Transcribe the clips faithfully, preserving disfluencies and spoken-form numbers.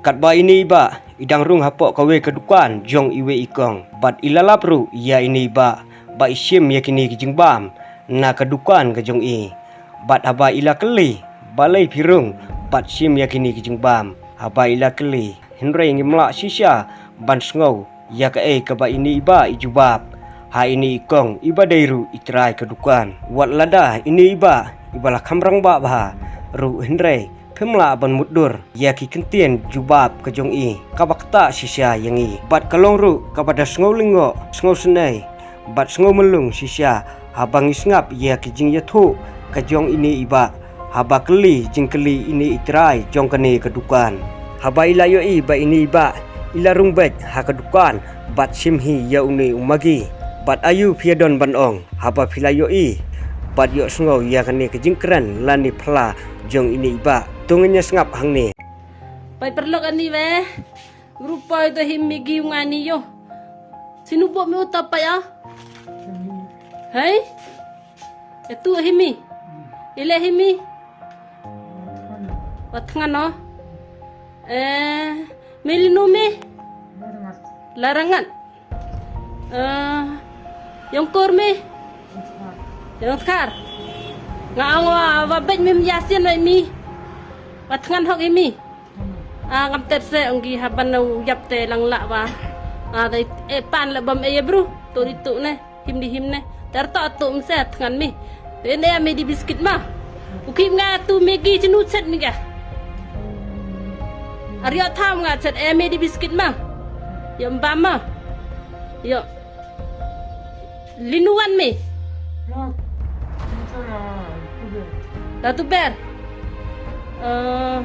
Katba ine i bah i dang rung hapoh kawei ka dukan jong iwei i kong, bad i la lap ruh ïa ine i bah ba i shim ïa kine ki jingbam na ka dukan ka jong i. Bad haba i la kylli, balei phi rung bad shim ïa kine ki jingbam? Haba i la kylli, hynrei ngim lah shisha ban sngew ïa kaei kaba ine i bah i jubab ha ine i kong iba dei ruh i trai ka dukan. Wat lada ine i bah iba la kham rangbah bha ruh, hynrei phim lah ban mutdur ïa ki kyntien jubab ka jong i kaba ktah shisha ïa ngi. Bad ka long ruh kaba da sngew lyngngoh, sngew snei bad sngew myllung shisha haba ngi sngap ïa ki jingïathuh ka jong ine i bah haba kylli jingkylli ine i trai jong kane ka dukan. Haba i la ïohi ba ine i bah i la rung beit ha ka dukan bad shim hi ïa une u Maggi. Bad aïu phi ïa don ban ong haba phi la ïohi bad ïohsngew ïa kane ka jingkren lane phylla jong ine i bah? To ngin ïa sngap hangne. Peit paralok, ani wei ruh poi to hi Maggi u nga ni ïoh. Sinu bok mi uta peit ah. Hei. Ïa tu hi mi. Ile hi mi. Wat ngan no. Eh, mi linu mi. Larangat. Eh, yongkur mi. Yongkar. Nga ong wa, wa bej mi yasin wa mi. Wat ngan hok hi mi. Ah, ngam ter se ong ki haban u yap te lang lah wa. Ah, dei e pan la bam e ya bru. Tu di tu ne. Him di him ne. Ter to tu mse tngan mi. Te ne ya me di biskit ma. U ki nga tu Maggi jenu chet mi ga. Ar yo tham nga chet e me di biskit ma. Yo mbam ma. Yo. Linuan mi. Datu ber. Eh,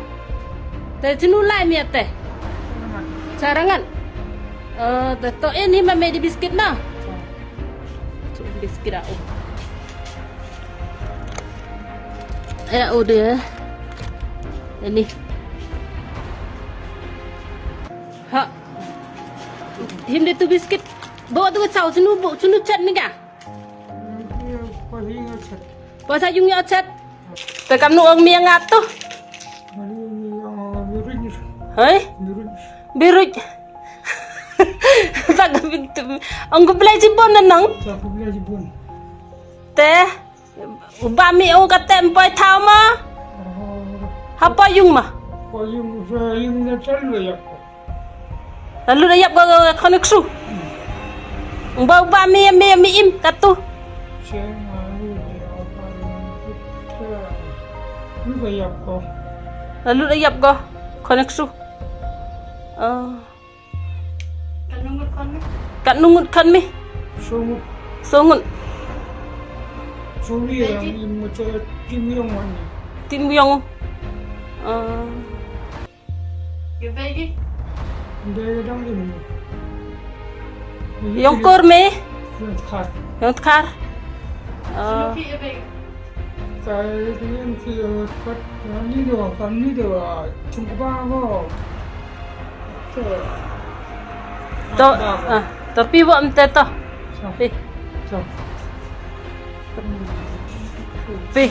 te jinu lai mi ate. Sarangan. Eh, te to ini ma me di biskit ma. Biskit au. Eh, udah. Ini. Ha. Him de tu biskit. Bawa tu kacau sinu bu sinu chat ni ga. Pasa yung ya chat. Te kam nu ong mi ngat tu. Hei? Biruj. Tak bintu. Ong ko belai jibon na nang. Te. Uba mi ong kate mpoi thau ma. Hapoi yung ma. Poi yung sa yung na chat lo ya. Lalu da yap ga khone ksu. Ba ba mi mi mi im katu. Lalu da yap ga khone ksu. Kat nungut khon mi. Songut. Songut. Songi yang macam tim yang mana? Tim yang. Yong kur me. Yong thar. To, to pi wa mte to. Pi. Pi.